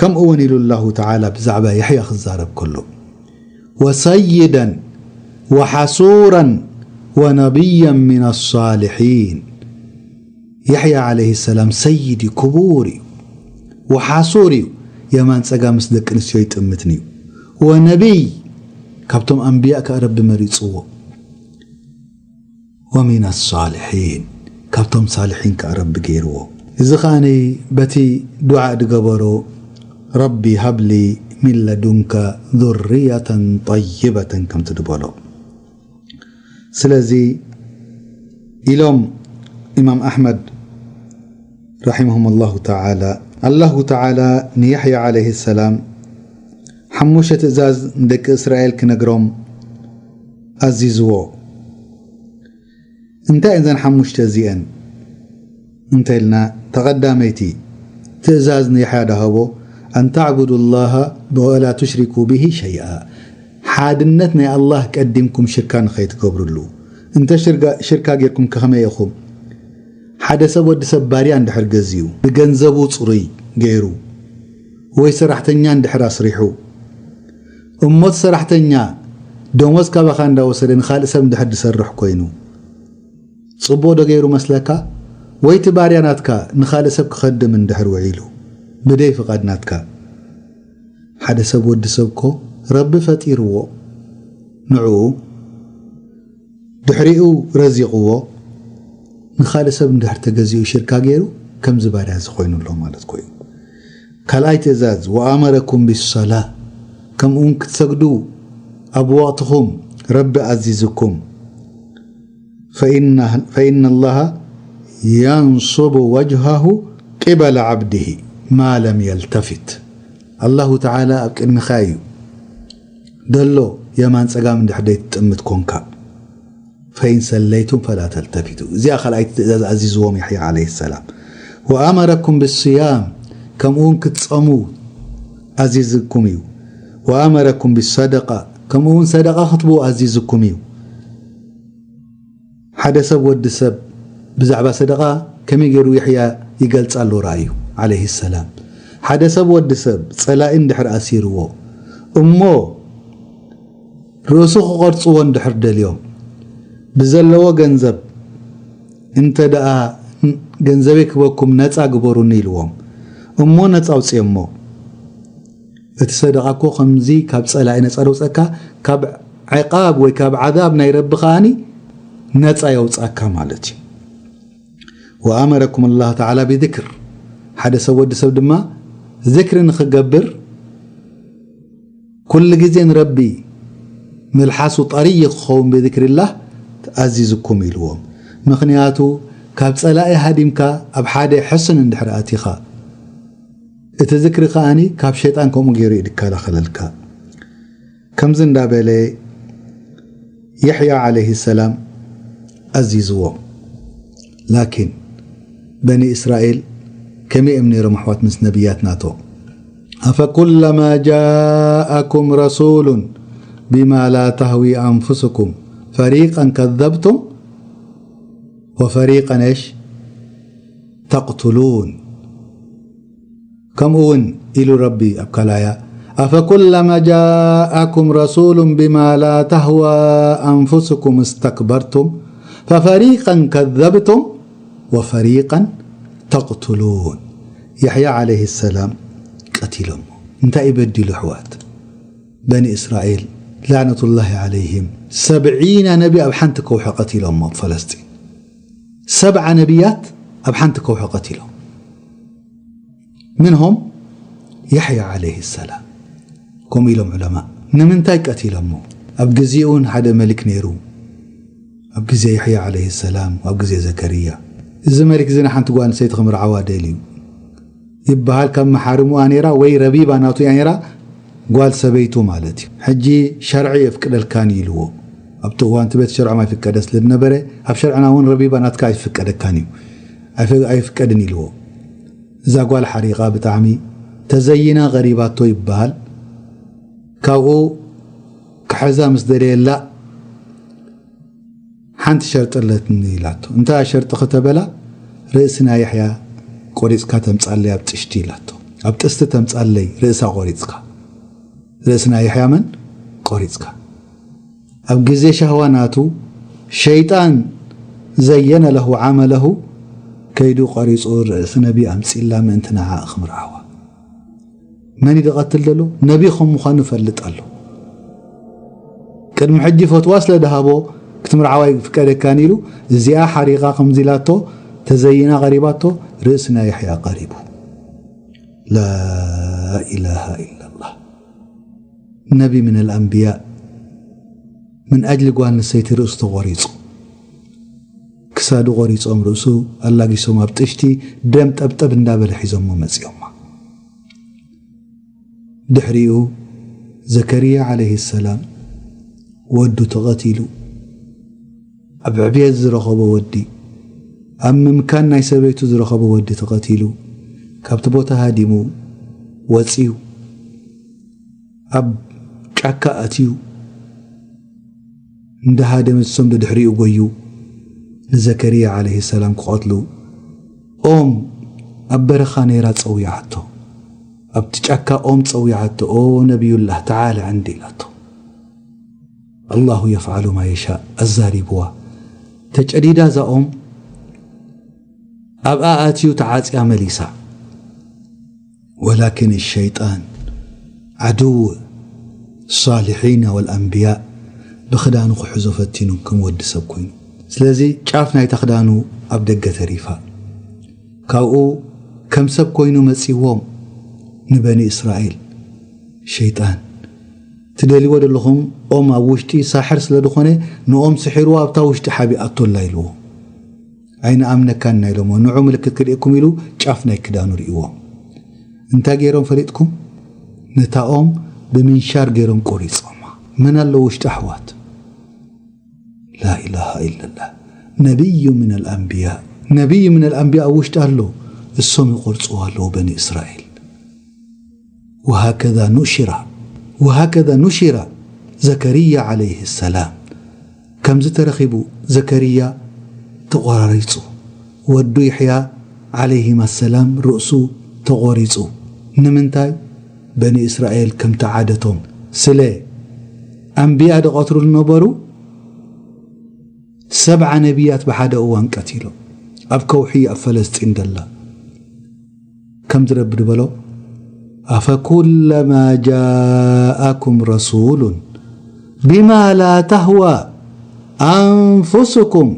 ከምኡ እውን ኢሉ ኣላሁ ተዓላ ብዛዕባ የሕያ ክዛረብ ከሎ፣ ወሰይደን ወሓሱረን ወነብየን ሚን ኣሳልሒን። የሕያ ዓለይሂ ሰላም ሰይድ እዩ፣ ክቡር እዩ። ወሓሱር እዩ፣ የማን ጸጋም ምስ ደቂ ኣንስትዮ ይጥምትን እዩ። ወነቢይ፣ ካብቶም ኣንብያእ ከኣ ረቢ መሪጽዎ። ወሚን ኣሳልሒን፣ ካብቶም ሳልሒን ከኣ ረቢ ገይርዎ። እዚ ከኣኒ በቲ ዱዓ ዝገበሮ፣ ረቢ ሃብሊ ሚን ለዱንከ ذرية طيبة ከምቲ ዝበሎ። ስለዚ ኢሎም ኢማም ኣሕመድ ረሒመሁም ኣላሁ ተዓላ፣ ኣላሁ ተዓላ ንያሕያ ዓለይሂ ሰላም ሓሙሽተ ትእዛዝ ንደቂ እስራኤል ክነግሮም ኣዚዝዎ። እንታይ እየን እዘን ሓሙሽተ እዚአን እንተ ኢልና፣ ተቐዳመይቲ ትእዛዝ ንያሕያ ዳሃቦ፣ ኣን ተዕቡዱ ላሃ ወላ ቱሽሪኩ ብሂ ሸይኣ፣ ሓድነት ናይ ኣላህ ቀዲምኩም ሽርካ ንኸይትገብርሉ። እንተ ሽርጋ-፣ ሽርካ ጌርኩም ከኸመይ ኢኹም? ሓደ ሰብ ወዲ ሰብ ባርያ እንድሕር ገዚኡ፣ ብገንዘቡ ጽሩይ ገይሩ፣ ወይ ሰራሕተኛ እንድሕር ኣስሪሑ፣ እሞት ሰራሕተኛ ደሞዝ ካባኻ እንዳወሰደ ንኻልእ ሰብ እንድሕር ዝሰርሕ ኮይኑ፣ ጽቡቕ ዶ ገይሩ መስለካ? ወይ እቲ ባርያ ናትካ ንኻልእ ሰብ ክኸድም እንድሕር ውዒሉ፣ ብደይ ፍቓድ ናትካ? ሓደ ሰብ ወዲ ሰብ እኮ ረቢ ፈጢርዎ፣ ንዕኡ ድሕሪኡ ረዚቕዎ፣ ንኻልእ ሰብ እንድሕር ተገዚኡ ሽርካ ገይሩ፣ ከምዚ ባርያ እዚ ኮይኑ ኣሎ ማለት እኮ እዩ። ካልኣይ ትእዛዝ፣ ወኣመረኩም ቢሰላ፣ ከምኡውን ክትሰግዱ ኣብ ወቕትኹም ረቢ ኣዚዝኩም። ፈኢነ-፣ ፈኢነ ላሃ የንሱቡ ወጅሃሁ ቂበለ ዓብድሂ ማ ለም የልተፊት። ኣላሁ ተዓላ ኣብ ቅድሚኻ እዩ ደሎ፣ የማን ጸጋም እንድሕር ደይትጥምት ኮንካ። ፈኢን ሰለይቱም ፈላ ተልተፊቱ። እዚኣ ካልኣይቲ ትእዛዝ ኣዚዝዎም የሕያ ዓለይሂ ሰላም። ወኣመረኩም ብስያም፣ ከምኡ እውን ክትጸሙ ኣዚዝኩም እዩ። ወኣመረኩም ብሰደቃ፣ ከምኡ እውን ሰደቃ ክትብኡ ኣዚዝኩም እዩ። ሓደ ሰብ ወዲ ሰብ ብዛዕባ ሰደቃ ከመይ ገይሩ የሕያ ይገልጻ ኣሎ ረኣዩ ዓለይሂ ሰላም። ሓደ ሰብ ወዲ ሰብ ጸላኢ እንድሕር ኣሲርዎ እሞ ርእሱ ክቐርጽዎ እንድሕር ደልዮም ብዘለዎ ገንዘብ እንተ ደኣ ገንዘበይ ክበኩም ነጻ ግበሩኒ ኢልዎም እሞ ነጻ ኣውጽኦሞ። እቲ ሰደቓ እኮ ከምዚ ካብ ጸላኢ ነጻ ደውጸካ፣ ካብ ዕቓብ ወይ ካብ ዓዛብ ናይ ረቢ ከኣኒ ነጻ የውጻካ ማለት እዩ። ወኣመረኩም ኣላህ ተዓላ ብዝክር፣ ሓደ ሰብ ወዲ ሰብ ድማ ዝክሪ ንኽገብር ኩሉ ግዜ ንረቢ መልሓሱ ጠርይ ክኸውን ብዝክሪላህ ኣዚዝኩም ኢልዎም። ምኽንያቱ ካብ ጸላኢ ሃዲምካ ኣብ ሓደ ሕስን እንድሕር ኣቲኻ እቲ ዝክሪ ከኣኒ ካብ ሸይጣን ከምኡ ገይሩ እዩ ዝከላኸለልካ። ከምዚ እንዳበለ የሕያ ዓለይሂ ሰላም ኣዚዝዎም። ላኪን በኒ እስራኤል ከመይ እዮም ነይሮም ኣሕዋት ምስ ነቢያት ናቶ? أفكلما جاءكم رسول بما لا تهوي أنفسكم فريقا كذبتم وفريقا إيش تقتلون. ከምኡ እውን ኢሉ ረቢ ኣብ ካላያ أفكلما جاءكم رسول بما لا تهوى أنفسكم استكبرتم ففريقا كذبتم وفريقا تقتلون. የሕያ ዓለይሂ ሰላም ቀቲሎሞ። እንታይ እዩ በዲሉ ኣሕዋት? በኒ እስራኤል ላዕነቱላሂ ዓለይሂም ሰብዒና ነቢ ኣብ ሓንቲ ከውሒ ቀቲሎሞ ኣብ ፈለስጢን። ሰብዓ ነቢያት ኣብ ሓንቲ ከውሒ ቀቲሎም። ምንሆም የሕያ ዓለይሂ ሰላም። ከምኡ ኢሎም ዑለማ። ንምንታይ ቀቲሎሞ? ኣብ ግዜኡን ሓደ መሊክ ነይሩ። ኣብ ግዜ የሕያ ዓለይሂ ሰላም፣ ኣብ ግዜ ዘከርያ። እዚ መሊክ እዚ ንሓንቲ ጓል ኣንስተይቲ ክምርዓዋ ደልዩ ይበሃል። ካብ መሓርሙኣ ነይራ ወይ ረቢባ ናቱ እያ ነይራ፣ ጓል ሰበይቱ ማለት እዩ። ሕጂ ሸርዒ የፍቅደልካን ኢልዎ። ኣብቲ እዋን እቲ ቤት ሸርዖም ኣይፍቀደ ስለ ዝነበረ፣ ኣብ ሸርዕና እውን ረቢባ ናትካ ኣይፍቀደካን እዩ፣ ኣይፍ-፣ ኣይፍቀድን ኢልዎ። እዛ ጓል ሓሪቓ ብጣዕሚ ተዘይና ቀሪባቶ ይበሃል። ካብኡ ክሕዛ ምስ ደለየላ ሓንቲ ሸርጢ ኣለትኒ ኢላቶ። እንታይ ሸርጢ ከተበላ? ርእሲ ናይ የሕያ ቆሪጽካ ተምጻለይ ኣብ ጥሽቲ ኢላቶ። ኣብ ጥስቲ ተምጻለይ ርእሳ ቆሪጽካ። ርእሲ ናይ የሕያ መን ቆሪጽካ? ኣብ ግዜ ሻህዋ ናቱ ሸይጣን ዘየነ ለሁ ዓመለሁ ከይዱ ቆሪጹ ርእሲ ነቢ ኣምጺላ ምእንቲ ንዓ ክምርዓዋ። መን እዩ ዝቐትል ዘሎ? ነቢ ከም ምዃኑ ይፈልጥ ኣሎ። ቅድሚ ሕጂ ፈትዋ ስለ ደሃቦ ክትምርዓዋ ይፍቀደካን ኢሉ እዚኣ ሓሪቓ ከምዚ ኢላቶ ተዘይና ቀሪባቶ ርእሲ ናይ የሕያ ቀሪቡ። ላኢላሃ ኢላላህ። ነቢ ምን ኣልኣንብያ ምን ኣጅሊ ጓል ኣንስተይቲ ርእሱ ተቖሪጹ። ክሳዱ ቆሪጾም ርእሱ ኣላጊሶም ኣብ ጥሽቲ ደም ጠብጠብ እንዳበለ ሒዞሞ መጺኦማ። ድሕሪኡ ዘከርያ ዓለይሂ ሰላም ወዱ ተቐቲሉ። ኣብ ዕብየት ዝረኸቦ ወዲ፣ ኣብ ምምካን ናይ ሰበይቱ ዝረኸቦ ወዲ ተቐቲሉ። ካብቲ ቦታ ሃዲሙ ወጺኡ። ኣብ ጫካ ኣትዩ እንዳሃደመ እሶም ደድሕሪኡ ጎዩ ንዘከርያ ዓለይሂ ሰላም ክቐትሉ ኦም ኣብ በረኻ ነይራ ጸዊዓቶ። ኣብቲ ጫካ ኦም ጸዊዓቶ፣ "ኦ ነቢዩላህ ተዓለ ዕንዲ" ኢላቶ። ኣላሁ የፍዓሉ ማ የሻእ ኣዛሪብዋ። ተጨዲዳ እዛ ኦም ኣብኣ ኣትዩ ተዓጽያ መሊሳ። ወላኪን ሸይጣን ዓድው ሳልሒና ወልኣንብያ ብኽዳኑ ክሕዞ ፈቲኑ ከም ወዲ ሰብ ኮይኑ። ስለዚ ጫፍ ናይታ ክዳኑ ኣብ ደገ ተሪፋ። ካብኡ ከም ሰብ ኮይኑ መጺዎም ንበኒ እስራኤል። ሸይጣን ትደልይዎ ዘለኹም ኦም ኣብ ውሽጢ ሳሕር ስለ ዝኾነ ንኦም ስሒርዎ ኣብታ ውሽጢ ሓቢኣቶ ኣላ ኢልዎ። ኣይንኣምነካን ኢና ኢሎሞ። ንዑ ምልክት ክርእየኩም ኢሉ ጫፍ ናይ ክዳኑ ርእይዎ። እንታይ ገይሮም ፈሊጥኩም? ነታ ኦም ብምንሻር ገይሮም ቆሪጾማ። መን ኣሎ ውሽጢ ኣሕዋት? ላኢላሃ ኢለላህ። ነቢዩ ምን ኣልኣንብያ፣ ነቢይ ምን ኣልኣንብያ ኣብ ውሽጢ ኣሎ። እሶም ይቆርፅዎ ኣለዉ በኒ እስራኤል። ወሃከዛ ኑሽራ፣ ወሃከዛ ኑሽራ ዘከርያ ዓለይህ ሰላም። ከምዚ ተረኺቡ ዘከርያ ተቖራሪጹ። ወዱ ይሕያ ዓለይሂማ ሰላም ርእሱ ተቖሪጹ። ንምንታይ? በኒ እስራኤል ከምቲ ዓደቶም ስለ ኣንብያ ድቐትሉ ዝነበሩ ሰብዓ ነቢያት ብሓደ እዋን ቀቲሎም ኣብ ከውሒ ኣብ ፈለስጢን ደላ። ከምዚ ረቢ ድበሎ፣ ኣፈኩለማ ጃኣኩም ረሱሉን ቢማ ላ ተህዋ ኣንፉስኩም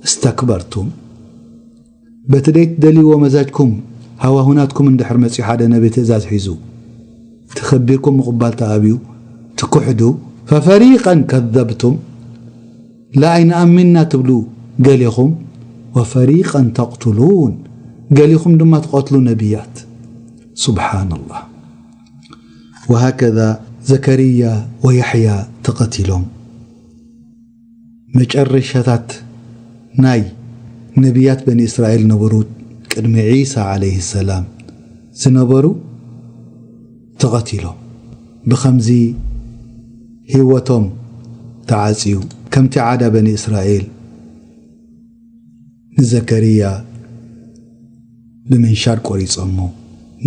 እስተክበርቱም። በቲ ደይትደልይዎ መዛጅኩም ሃዋሁናትኩም እንድሕር መጺኡ ሓደ ነቢ ትእዛዝ ሒዙ፣ ተኸቢርኩም ምቕባል ተኣብዩ ትክሕዱ፣ ፈፈሪቀን ከዘብቱም፣ ላኣይንኣሚንና ትብሉ ገሌኹም፣ ወፈሪቀን ተቕቱሉን፣ ገሌኹም ድማ ትቐትሉ ነቢያት። ሱብሓነላህ። ወሃከዛ ዘከርያ ወያሕያ ተቐቲሎም። መጨረሻታት ናይ ነቢያት በኒ እስራኤል ነበሩ፣ ቅድሚ ዒሳ ዓለይሂ ሰላም ዝነበሩ ተቐቲሎም። ብኸምዚ ህይወቶም ተዓጽዩ። ከምቲ ዓዳ በኒ እስራኤል ንዘከርያ ብምንሻር ቆሪጾሞ፣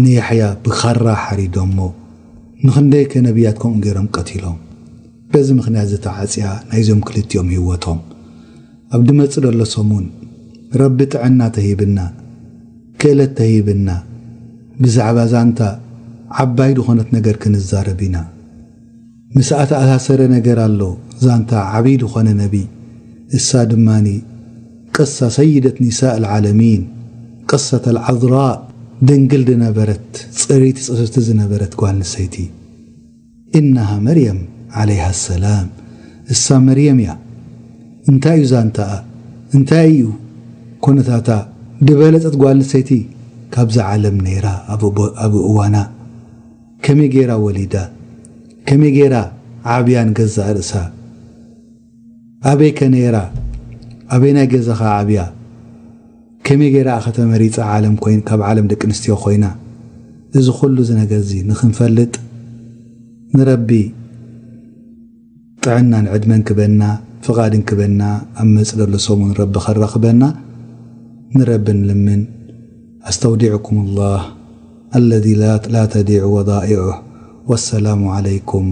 ንያሕያ ብኻራ ሓሪዶሞ፣ ንኽንደይ ከ ነቢያት ከምኡ ገይሮም ቀቲሎም። በዚ ምኽንያት ዝተዓጽያ ናይዞም ክልቲኦም ህይወቶም። ኣብ ድመጽእ ደሎ ሰሙን ረቢ ጥዕና ተሂብና፣ ክእለት ተሂብና፣ ብዛዕባ ዛንታ ዓባይ ዝኾነት ነገር ክንዛረብ ኢና። ምስኣ ተኣሳሰረ ነገር ኣሎ። ዛንታ ዓብዪ ዝኾነ ነቢ፣ እሳ ድማኒ ቅሳ ሰይደት ኒሳእ ኣልዓለሚን፣ ቅሰት ኣልዓዝራእ፣ ድንግል ዝነበረት፣ ጽርይቲ ጽፍፍቲ ዝነበረት ጓል ኣንስተይቲ። ኢነሃ መርየም ዓለይሃ ሰላም፣ እሳ መርየም እያ። እንታይ እዩ ዛንታኣ? እንታይ እዩ ኩነታታ? ድበለጸት ጓል ኣንስተይቲ ካብዛ ዓለም ነይራ ኣብ እቦ-፣ ኣብ እዋና። ከመይ ገይራ ወሊዳ? ከመይ ገይራ ዓብያን ገዛእ ርእሳ? ኣበይ ከ ነይራ? ኣበይ ናይ ገዛኻ ዓብያ? ከመይ ገይራ ኣኸ ተመሪጻ ዓለም ኮይን-፣ ካብ ዓለም ደቂ ኣንስትዮ ኮይና? እዚ ኩሉ እዚ ነገር እዚ ንኽንፈልጥ ንረቢ ጥዕናን ዕድመን ክበና፣ ፍቓድን ክበና፣ ኣብ መጽእ ዘሎ ሰሙን ረቢ ከራኽበና ንረቢ ንልምን። ኣስተውዲዕኩም ላህ ኣለዚ ላ፣ ላ ተዲዑ ወዳኢዑህ። ወሰላሙ ዓለይኩም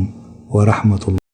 ወራሕመቱላህ።